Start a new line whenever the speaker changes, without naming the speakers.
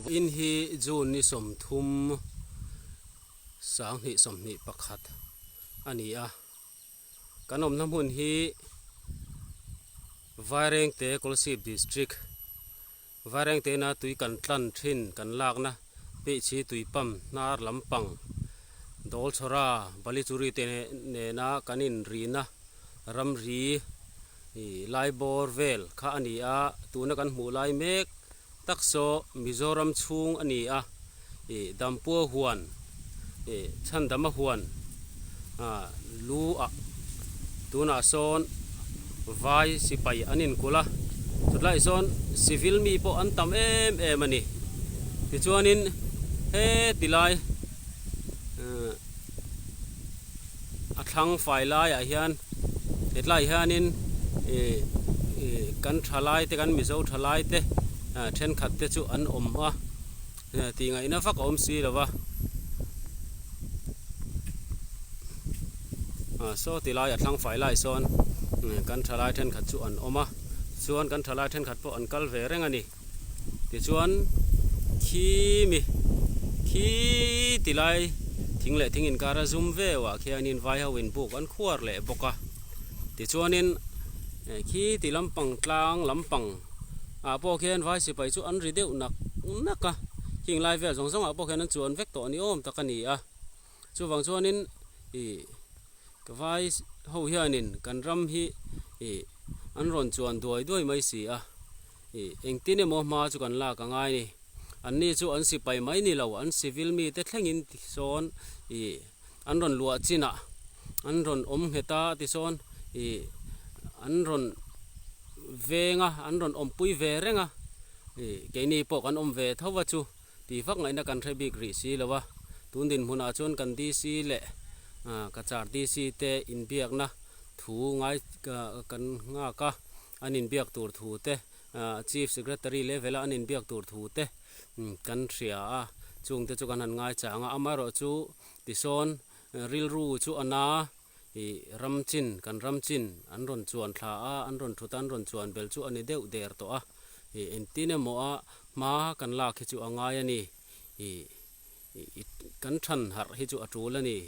Vawiin hi June ni 30 2021 a ni a, kan awmna hmun hi Vairengte Kolasib District Vairengteina tui kan tlan thin kan lakna Peihchhi tui pump hnar lampang Dawlchhawra Balichuri te nena kan inrina ramri ih lai bawr vel kha a ni a, tuna kan hmuh lai mek tak saw Mizoram chhung a ni a, ih Dampua huan ih Chhandama huan ah lu ah tunah sawn vai sipai an inkulh a, chutlaiah sawn civil mi pawh an tam em em a ni. Tichuanin heti lai eh. A thlang fai laiah hian hetlaiah hianin ih ih kan thalai te kan mizo thalai te ah thenkhat te chu an awm a tih ngaihna vak a awm si lo va ah saw ti lai a thlang fai lai sawn kan thalai thenkhat chu an awm a chuan kan thalai thenkhat pawh an kal ve reng a ni. Tichuan khi mi khi ti lai thing leh thing inkar a zum veuh ah khianin vai ho in buk an khuar leh bawk a tichuanin khi ti lampang tlang lampang ah pawh khian vai sipai chu an ri deuh nak nak a khing lai vel zawng zawng ah pawh khian an chuan vek tawh ni awm tak a ni a chuvang chuanin ih vai ho hianin kan ram hi ih an rawn chuan duai duai mai si a. Ih, engtin emaw hma chu kan lak a ngai ni. Anni chu an sipai mai ni lo, an civil mite thlengin tisawn ih an rawn luah chinah an rawn awm nghet a tisawn ih an rawn veng a, an rawn awmpui ve reng a. Ih, keini pawh kan awm ve tho va chu tih vak ngaihna kan hre bik rih si lo a. Tun dinhmunah chuan kan DC leh Cachar DC te inbiakna thu ngai kan nghak a. An inbiak tur thu te, Chief Secretary level a an inbiak tur thu te kan hria a, chung te chu kan han ngaichang a. Amaherawh chu tisawn rilru chu a na ih ram chin, kan ram chin an rawn chuan thla a, an rawn thut a, an rawn chuan bel chu a ni deuh der tawh a. Ih engtin emaw a hma kan lak hi chu a ngai a ni. Ih kan than harh hi chu a tul a ni.